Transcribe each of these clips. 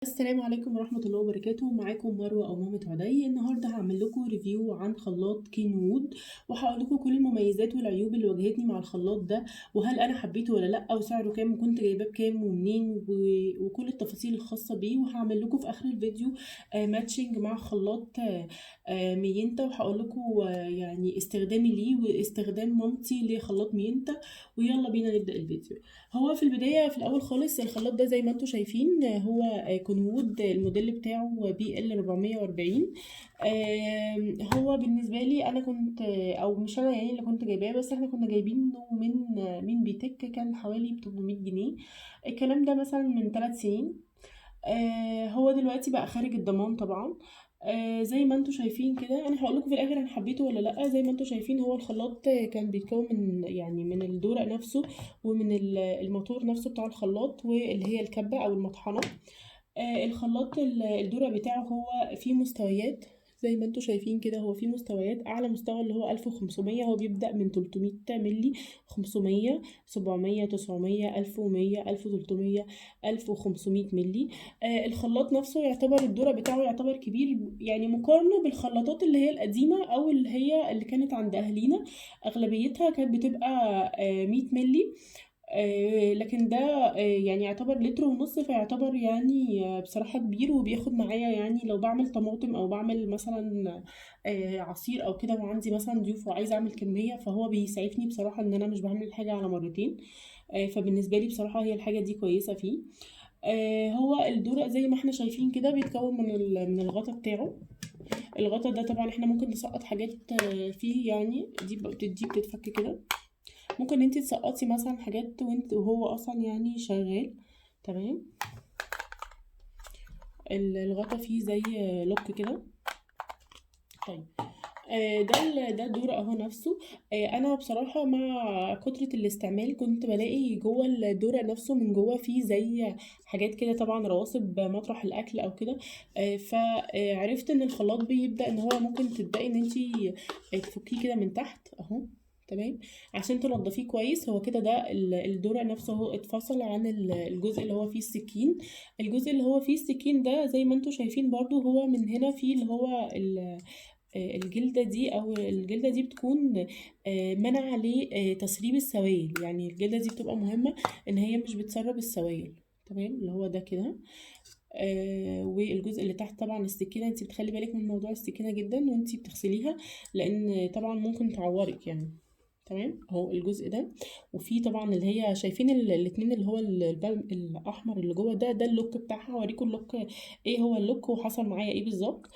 السلام عليكم ورحمة الله وبركاته. معاكم مروة أو مامة عدي. النهاردة هعمل لكم review عن خلاط كينوود، وهقول لكم كل المميزات والعيوب اللي واجهتني مع الخلاط ده، وهل أنا حبيته ولا لأ، وسعره كام، وكنت جايباه بكام ومنين، وكل التفاصيل الخاصة بيه. وهعمل لكم في آخر الفيديو matching مع خلاط مينتا، وهقول لكم يعني استخدامي ليه واستخدام مامتي لخلاط مينتا. ويلا بينا نبدأ الفيديو. هو في البداية في الأول خالص الخلاط ده زي ما انتم شايفين هو كونوود، الموديل بتاعه BL 440. هو بالنسبة لي أنا كنت، أو مش أنا يعني اللي كنت جايباه، بس احنا كنا جايبينه من بيتك، كان حوالي 800 جنيه الكلام ده مثلا من 3 سنين. هو دلوقتي بقى خارج الضمان طبعا. زي ما انتم شايفين كده، انا هقول لكم في الاخر انا حبيته ولا لا. زي ما انتم شايفين هو الخلاط كان بيتكون من يعني من الدورق نفسه، ومن الموتور نفسه بتاع الخلاط، واللي هي الكبة او المطحنة. الخلاط الدورق بتاعه هو فيه مستويات زي ما انتم شايفين كده، هو فيه مستويات. اعلى مستوى اللي هو 1500، هو بيبدأ من 300 ملي، 500، 700، 900، 1100، 1300، 1500 ملي. الخلاط نفسه يعتبر الدورق بتاعه يعتبر كبير، يعني مقارنة بالخلاطات اللي هي القديمة او اللي هي اللي كانت عند اهالينا، اغلبيتها كانت بتبقى 100 ملي. لكن ده يعني يعتبر لتر ونص، فيعتبر يعني بصراحة كبير، وبياخد معايا يعني لو بعمل طماطم او بعمل مثلا عصير او كده، وعندي مثلا ضيوف وعايزة اعمل كمية، فهو بيسعفني بصراحة ان انا مش بعمل حاجة على مرتين. فبالنسبة لي بصراحة هي الحاجة دي كويسة فيه. هو الدورق زي ما احنا شايفين كده بيتكون من الغطا بتاعه. الغطا ده طبعا احنا ممكن نسقط حاجات فيه، يعني دي بتتفك كده، ممكن انتي تسقطي مثلا حاجات وانت وهو اصلا يعني شغال. تمام. الغطا فيه زي lock كده. طيب ده الدور اهو نفسه. انا بصراحة مع كتره الاستعمال كنت بلاقي جوه الدورق نفسه من جوه فيه زي حاجات كده، طبعا رواسب مطرح الاكل او كده. فعرفت ان الخلاط بيبدا ان هو ممكن تبداي ان انتي تفكيه كده من تحت اهو، تمام، عشان تنضفيه كويس. هو كده ده الدورق نفسه اهو اتفصل عن الجزء اللي هو فيه السكين. الجزء اللي هو فيه السكين ده زي ما انتم شايفين برضو هو من هنا فيه اللي هو الجلدة دي، او الجلدة دي بتكون منع لتسريب السوائل، يعني الجلدة دي بتبقى مهمة ان هي مش بتسرب السوائل. تمام، اللي هو ده كده. والجزء اللي تحت طبعا السكينة، انت بتخلي بالك من موضوع السكينة جدا وانت بتغسليها، لان طبعا ممكن تعورك يعني. تمام، اهو الجزء ده. وفي طبعا اللي هي شايفين الاتنين اللي هو البلم الاحمر اللي جوه ده، ده ال lock بتاعها. هوريكم ال lock ايه هو ال lock وحصل معايا ايه بالظبط.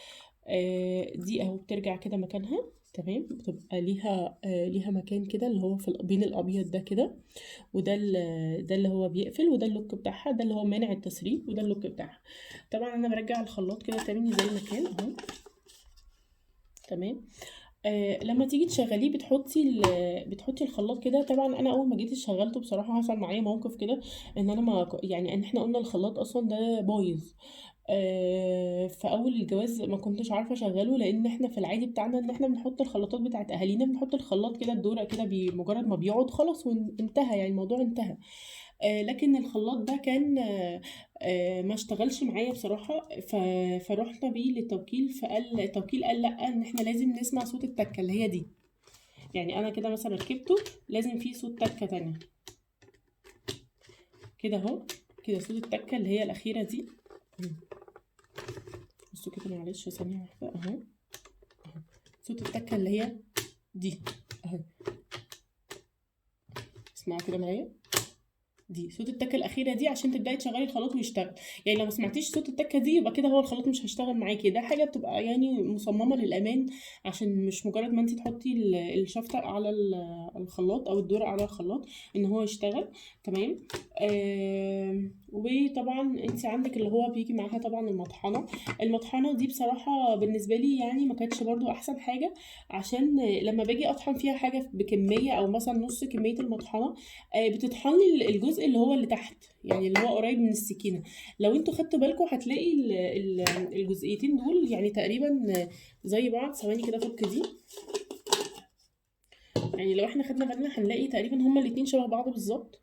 دي اهو بترجع كده مكانها. تمام، بتبقى ليها مكان كده اللي هو في بين الابيض ده كده، وده ده اللي هو بيقفل، وده ال lock بتاعها، ده اللي هو مانع التسريب، وده ال lock بتاعها. طبعا انا برجع الخلاط كده تاني زي ما كان اهو. تمام. لما تيجي تشغليه بتحطي الخلاط كده. طبعا انا اول ما جيت شغلته بصراحة حصل معايا موقف كده، ان انا ما ك-، يعني ان احنا قلنا الخلاط اصلا ده بايظ. في اول الجواز ما كنتش عارفه اشغله، لان احنا في العادي بتاعنا ان احنا بنحط الخلاطات بتاعت اهالينا، بنحط الخلاط كده الدورق كده بمجرد ما بيقعد خلاص وانتهى، يعني الموضوع انتهى. لكن الخلاط ده كان ما اشتغلش معايا بصراحة، فروحنا بيه للتوكيل، فقال التوكيل قال لا، ان احنا لازم نسمع صوت التكة اللي هي دي. يعني انا كده مثلا ركبته لازم فيه صوت تكة تانية كده اهو، كده صوت التكة اللي هي الأخيرة دي. بصوا كده معلش ثانية واحدة اهو، اهو صوت التكة اللي هي دي اهو، اسمعوا كده معايا، دي صوت التكة الأخيرة دي عشان تبدأي تشغلي الخلاط ويشتغل. يعني لو ما سمعتيش صوت التكة دي يبقى كده هو الخلاط مش هيشتغل معاكي. ده حاجة بتبقى يعني مصممة للأمان، عشان مش مجرد ما انتي تحطي الشفطة على الخلاط أو الدورق على الخلاط إن هو يشتغل. تمام. وطبعا انتي عندك اللي هو بيجي معاها طبعا المطحنة. المطحنة دي بصراحة بالنسبة لي يعني ما كانتش برضو أحسن حاجة، عشان لما باجي أطحن فيها حاجة بكمية أو مثلا نص كمية المطحنة، بتطحن لي الجزء اللي هو اللي تحت، يعني اللي هو قريب من السكينة. لو انتوا خدتوا بالكم هتلاقي الجزئيتين دول يعني تقريبا زي بعض. ثواني كده افك دي، يعني لو احنا خدنا بالنا هنلاقي تقريبا هما الاتنين شبه بعض بالظبط.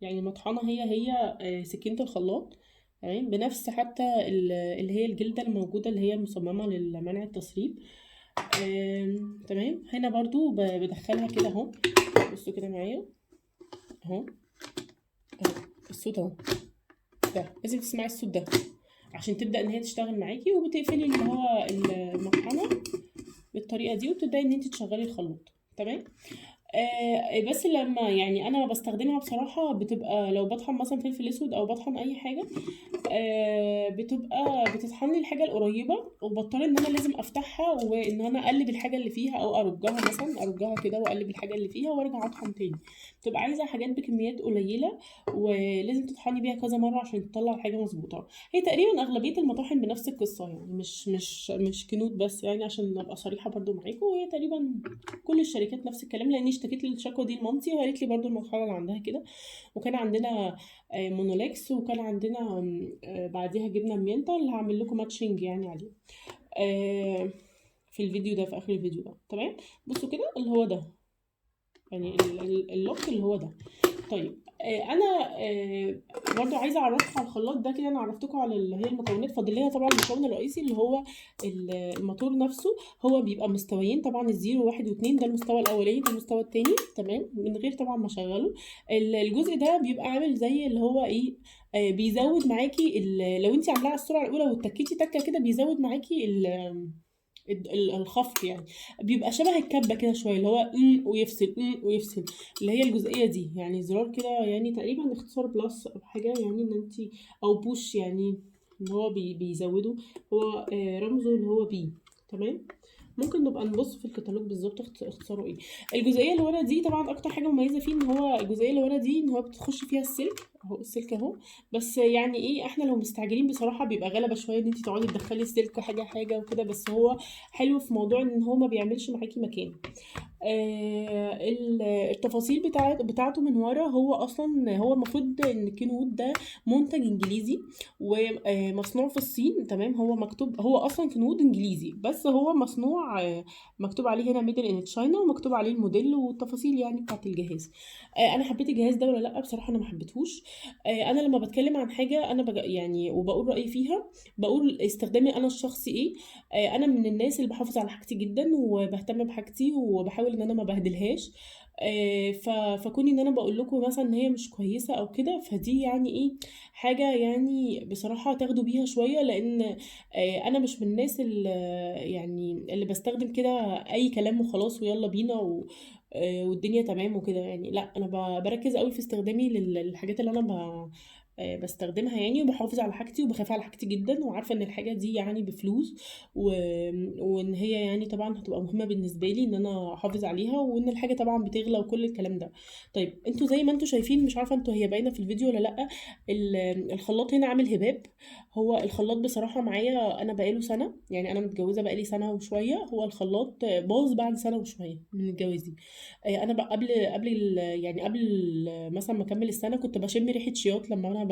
يعني المطحنة هي هي، سكينة الخلاط. تمام، بنفس حتى اللي هي الجلدة الموجودة اللي هي مصممة لمنع التسريب. تمام. هنا برضو بدخلها كده اهو، بصوا كده معايا اهو، اهو الصوت اهو، ده لازم تسمعي الصوت ده عشان تبدأ ان هي تشتغل معاكي. وبتقفلي اللي هو المطحنة بالطريقة دي، وبتبدأي ان انت تشغلي الخلاط. تمام. بس لما يعني انا بستخدمها بصراحة بتبقى لو بطحن مثلا فلفل اسود او بطحن اي حاجة، بتبقى بتطحن لي الحاجة القريبة، وبضطر ان انا لازم افتحها وان انا اقلب الحاجة اللي فيها او ارجها، مثلا ارجها كده واقلب الحاجة اللي فيها وارجع اطحن تاني. بتبقى عايزة حاجات بكميات قليلة ولازم تطحني بيها كذا مرة عشان تطلع الحاجة مظبوطة. هي تقريبا اغلبية المطاحن بنفس القصة، يعني مش كنود بس، يعني عشان ابقى صريحة برضو معاكم، وهي تقريبا كل الشركات نفس الكلام، لاني اشتكيت الشكوى دي لمامتي وقالت لي برضو المطحنة اللي عندها كده. وكان عندنا مونولكس، وكان عندنا بعديها جبنة مينتا اللي هعمل لكم matching يعني عليه في الفيديو ده، في اخر الفيديو ده. تمام. بصوا كده اللي هو ده، يعني ال lock اللي هو ده. طيب انا برضو عايزه اعرفكم على الخلاط ده كده. انا عرفتكم على اللي هي المكونات، فاضل لنا طبعا المكون الرئيسي اللي هو الموتور نفسه. هو بيبقى مستويين طبعا، ال zero 1 و2، ده المستوى الاولاني، ده المستوى التاني. تمام، من غير طبعا ما اشغله. الجزء ده بيبقى عامل زي اللي هو ايه، بيزود معاكي لو انت عاملاه على السرعة الاولى واتكيتي تكه كده بيزود معاكي الخفق، يعني بيبقى شبه الكبه كده شوية، اللي هو ويفصل ويفصل، اللي هي الجزئية دي، يعني زرار كده، يعني تقريبا اختصار plus او حاجة، يعني ان انت او push، يعني ان هو بيزوده، هو رمزه اللي هو P. تمام. ممكن نبقى نبص في الكتالوج بالظبط اختصاره ايه. الجزئية اللي ورا دي طبعا اكتر حاجة مميزة فيه ان هو الجزئية اللي ورا دي ان هو بتخش فيها السلك اهو، السلك اهو. بس يعني ايه، احنا لو مستعجلين بصراحة بيبقى غلبه شوية ان انت تقعدي تدخلي السلك حاجة حاجة وكده، بس هو حلو في موضوع ان هو ما بيعملش معاكي مكان. التفاصيل بتاعته من ورا، هو اصلا هو المفروض ان كينوود ده منتج انجليزي ومصنوع في الصين. تمام. هو مكتوب، هو اصلا كينوود انجليزي، بس هو مصنوع، مكتوب عليه هنا made in China، ومكتوب عليه الموديل والتفاصيل يعني بتاعت الجهاز. انا حبيت الجهاز ده ولا لا؟ بصراحة انا ما حبيتهوش. انا لما بتكلم عن حاجة انا يعني وبقول رايي فيها، بقول استخدامي انا الشخصي ايه. انا من الناس اللي بحافظ على حاجتي جدا وبهتم بحاجتي وبحاول ان انا ما بهدلهاش. فكوني ان انا بقول لكم مثلا ان هي مش كويسة او كده، فدي يعني ايه حاجة يعني بصراحة تاخدوا بيها شوية، لان انا مش من الناس اللي بستخدم كده اي كلام وخلاص ويلا بينا والدنيا تمام وكده، يعني لا، انا بركز قوي في استخدامي للحاجات اللي انا بستخدمها يعني، وبحافظ على حاجتي وبخاف على حاجتي جدا، وعارفه ان الحاجة دي يعني بفلوس وان هي يعني طبعا هتبقى مهمة بالنسبة لي ان انا احافظ عليها، وان الحاجة طبعا بتغلى وكل الكلام ده. طيب انتوا زي ما انتوا شايفين، مش عارفه انتوا هي باينة في الفيديو ولا لا، الخلاط هنا عامل هباب. هو الخلاط بصراحة معايا انا بقاله سنة، يعني انا متجوزة بقالي سنة وشوية، هو الخلاط باظ بعد سنة وشوية من جوازي. انا بقى قبل يعني قبل مثلا ما اكمل السنة كنت بشم ريحه شياط لما انا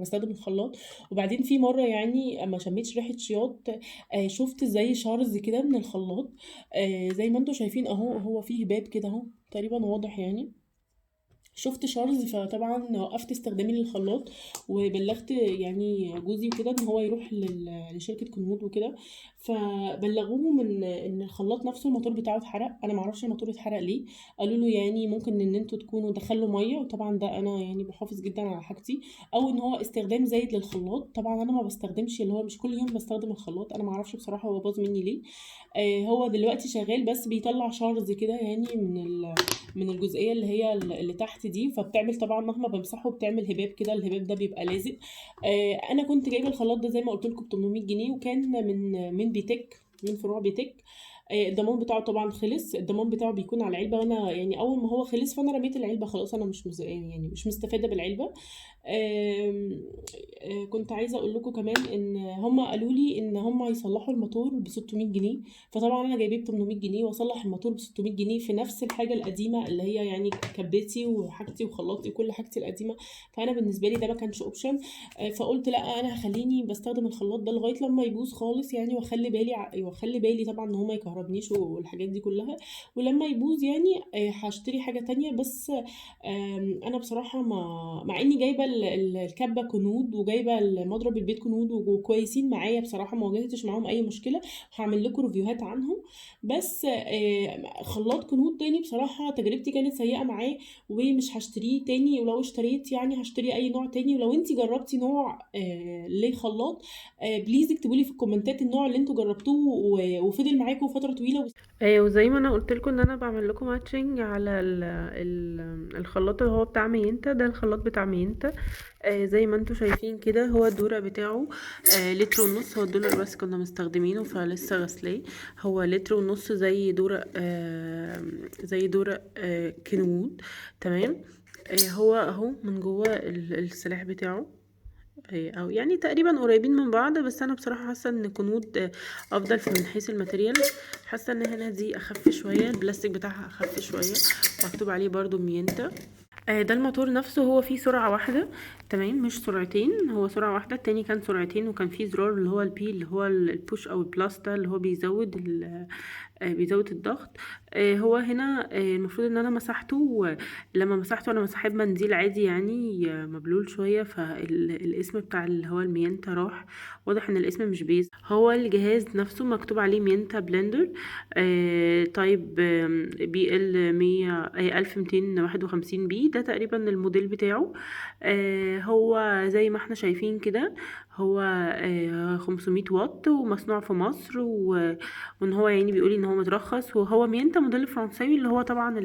بستخدم الخلاط، وبعدين في مرة يعني ما شميتش ريحه شياط، شفت زي شرز كده من الخلاط، زي ما انتوا شايفين اهو، هو فيه باب كده اهو تقريبا واضح يعني، شفت شرز. فطبعا وقفت استخدامي للخلاط وبلغت يعني جوزي وكده ان هو يروح لشركة كنود وكده، فبلغوهم ان الخلاط نفسه الموتور بتاعه اتحرق. انا ما اعرفش الموتور اتحرق ليه، قالوا له يعني ممكن ان انتوا تكونوا دخلوا مية، وطبعا ده انا يعني بحافظ جدا على حاجتي، او ان هو استخدام زايد للخلاط. طبعا انا ما بستخدمش اللي هو مش كل يوم بستخدم الخلاط، انا ما اعرفش بصراحة هو باظ مني ليه. هو دلوقتي شغال بس بيطلع شرز كده يعني من الجزئية اللي هي اللي تحت دي، فبتعمل طبعا مهما بمسحه بتعمل هباب كده، الهباب ده بيبقى لازق. انا كنت جايبه الخلاط ده زي ما قلت لكم ب 800 جنيه، وكان من بيتك، من فروع بيتك. الضمان بتاعه طبعا خلص، الضمان بتاعه بيكون على العلبة، وانا يعني اول ما هو خلص فانا رميت العلبة خلاص، انا مش يعني مش مستفادة بالعلبه. كنت عايزه اقول لكم كمان ان هم قالوا لي ان هم هيصلحوا الموتور ب 600 جنيه، فطبعا انا جايباه ب 800 جنيه واصلح الموتور ب 600 جنيه في نفس الحاجة القديمة اللي هي يعني كبتي وحاجتي وخلاطي وكل حاجتي القديمة، فانا بالنسبة لي ده ما كانش option. فقلت لا، انا هخليني بستخدم الخلاط ده لغاية لما يبوظ خالص يعني، واخلي بالي طبعا ان هو ما يكهربنيش والحاجات دي كلها، ولما يبوظ يعني هشتري حاجة تانية. بس انا بصراحة مع اني جايبه الكبه Kenwood، وجايبه المضرب البيت Kenwood، وكويسين معايا بصراحة، ما واجهتش معاهم اي مشكلة. هعمل لكم review هات عنهم. بس خلاط Kenwood تاني بصراحة تجربتي كانت سيئه معاه، ومش هشتريه تاني، ولو اشتريت يعني هشتري اي نوع تاني. ولو انتي جربتي نوع لخلاط، please اكتبوا لي في ال comment ات النوع اللي انتوا جربتوه وفضل معاكم فترة طويلة. وزي ما انا قلت لكم ان انا بعمل لكم matching على الخلاط اللي هو بتاع مينتا. ده الخلاط بتاع مينتا، زي ما انتوا شايفين كده. هو الدورق بتاعه لتر ونص، هو الدورق بس كنا مستخدمينه فلسه غسلاه. هو لتر ونص زي دورق، زي دورق Kenwood، تمام. هو اهو من جوه السلاح بتاعه، او يعني تقريبا قريبين من بعض، بس انا بصراحة حاسه ان Kenwood افضل في من حيث ال material. حاسه ان هنا دي اخف شوية، البلاستيك بتاعها اخف شوية، مكتوب عليه برضو مينتا. ده الموتور نفسه هو فيه سرعة واحدة، تمام، مش سرعتين، هو سرعة واحدة. التاني كان سرعتين، وكان فيه زرار اللي هو ال P اللي هو ال push او ال plus ده اللي هو بيزود الضغط. هو هنا المفروض ان انا مسحته، لما مسحته انا مسحت منديل عادي يعني، مبلول شوية، فالاسم بتاع اللي هو المينتا راح. واضح ان الاسم مش بيز. هو الجهاز نفسه مكتوب عليه مينتا blender، type BL مية، 1251 B، ده تقريبا الموديل بتاعه. هو زي ما احنا شايفين كده هو 500 واط، ومصنوع في مصر، وان هو يعني بيقول ان هو مترخص. وهو مينتا موديل فرنساوي، اللي هو طبعا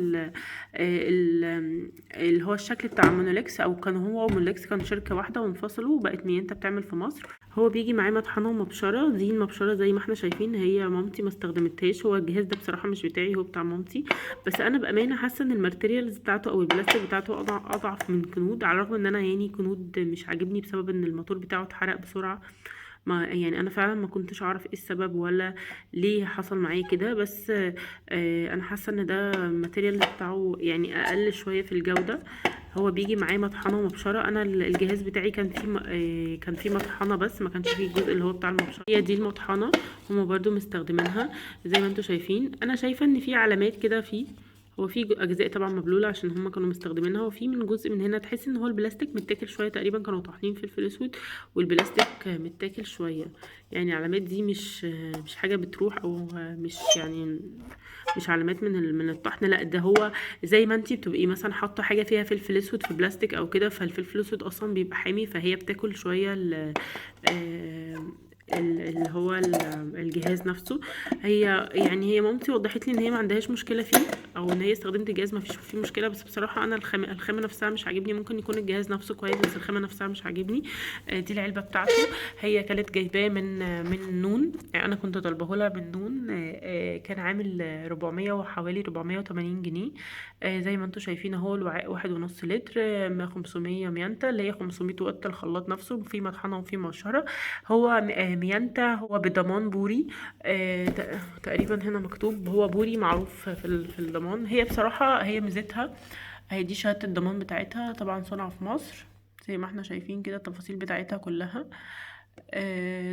اللي هو الشكل بتاع مونوليكس، او كان هو ومونوليكس كانوا شركة واحدة وانفصلوا وبقت مينتا بتعمل في مصر. هو بيجي معاه مطحنة ومبشرة. دي المبشرة زي ما احنا شايفين هي مامتي ما استخدمتهاش. هو الجهاز ده بصراحة مش بتاعي، هو بتاع مامتي، بس انا بأمانة حاسة ان ال materials بتاعته او البلاستيك بتاعته اضعف من Kenwood، على الرغم ان انا يعني Kenwood مش عاجبني بسبب ان الموتور بتاعه اتحرق بسرعة. ما يعني انا فعلا ما كنتش اعرف ايه السبب ولا ليه حصل معايا كده، بس انا حاسه ان ده ال material بتاعه يعني اقل شوية في الجودة. هو بيجي معاه مطحنه ومبشره. انا الجهاز بتاعي كان فيه مطحنه بس، ما كانش فيه الجزء اللي هو بتاع المبشره. هي دي المطحنه، هما برضو مستخدمينها زي ما انتوا شايفين. انا شايفه ان في علامات كده، فيه هو في اجزاء طبعا مبلوله عشان هما كانوا مستخدمينها، وفي من جزء من هنا تحس ان هو البلاستيك متاكل شوية، تقريبا كانوا طاحنين فلفل اسود والبلاستيك متاكل شوية. يعني العلامات دي مش حاجة بتروح، او مش يعني مش علامات من الطحن، لا ده هو زي ما انتي بتبقي مثلا حاطه حاجة فيها فلفل اسود في بلاستيك او كده، فالفلفل الاسود اصلا بيبقى حامي، فهي بتاكل شوية اللي هو الجهاز نفسه. هي يعني هي مامتي وضحت لي ان هي ما عندهاش مشكلة فيه، او ان هي استخدمت الجهاز ما فيش فيه مشكلة، بس بصراحة انا الخامة نفسها مش عاجبني. ممكن يكون الجهاز نفسه كويس بس الخامة نفسها مش عاجبني. دي العلبة بتاعته، هي كانت جايباه من نون، يعني انا كنت طالباه لها من نون. كان عامل 400 وحوالي 480 جنيه. زي ما انتم شايفين اهو، الوعاء 1.5 لتر، 500 ميانتا اللي هي 500 واط. الخلاط نفسه في مطحنه وفي مبشرة. هو ميانتا هو بضمان بوري، تقريبا هنا مكتوب هو بوري معروف في الضمان. هي بصراحة هي ميزتها هي دي شهادة الضمان بتاعتها، طبعا صنع في مصر زي ما احنا شايفين كده التفاصيل بتاعتها كلها.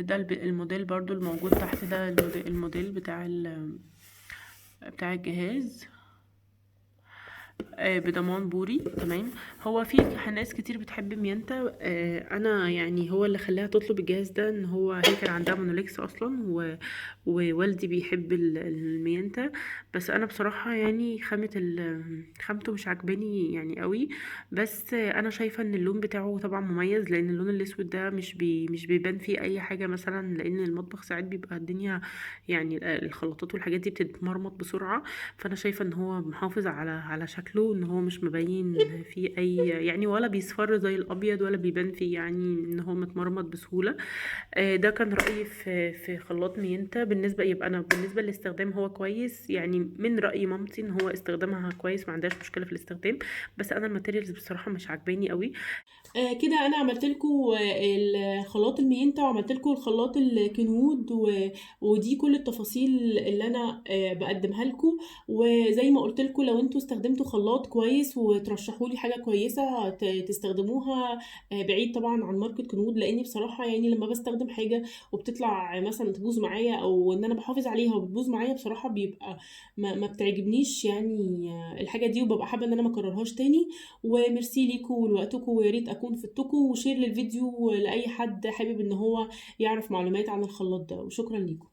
ده الموديل برضو الموجود تحت، ده الموديل بتاع الجهاز، بضمان بوري، تمام. هو في ناس كتير بتحب ميانتا، انا يعني هو اللي خلاها تطلب الجهاز ده ان هو هي كان عندها مونوليكس اصلا، ووالدي بيحب الميانتا، بس انا بصراحة يعني خامته مش عاجباني يعني قوي. بس انا شايفه ان اللون بتاعه طبعا مميز، لان اللون الاسود ده مش بيبان فيه اي حاجة مثلا، لان المطبخ ساعات بيبقى الدنيا يعني الخلاطات والحاجات دي بتتمرمط بسرعة، فانا شايفه ان هو محافظ على شكله، ان هو مش مبين فيه اي يعني، ولا بيصفر زي الابيض، ولا بيبان فيه يعني ان هو متمرمط بسهولة. ده كان رايي في خلاط مينتا. بالنسبة يبقى انا بالنسبة للاستخدام هو كويس، يعني من راي مامتي ان هو استخدامها كويس، ما عندهاش مشكلة في الاستخدام، بس انا ال materials بصراحة مش عاجباني قوي. كده انا عملت لكم الخلاط المينتا، وعملت لكم الخلاط ال Kenwood، ودي كل التفاصيل اللي انا بقدمها لكم. وزي ما قلت لكم لو انتوا استخدمتوا خلاط الخلاط كويس وترشحوا لي حاجة كويسة تستخدموها، بعيد طبعا عن ماركة كنوود، لاني بصراحة يعني لما بستخدم حاجة وبتطلع مثلا تبوظ معايا، او ان انا بحافظ عليها وبتبوظ معايا، بصراحة بيبقى ما بتعجبنيش يعني الحاجة دي، وببقى حابة ان انا ما اكررهاش تاني. وميرسي ليكم ولوقتكم، ويا ريت اكون فدتكم، و share للفيديو لاي حد حابب ان هو يعرف معلومات عن الخلاط ده، وشكرا ليكم.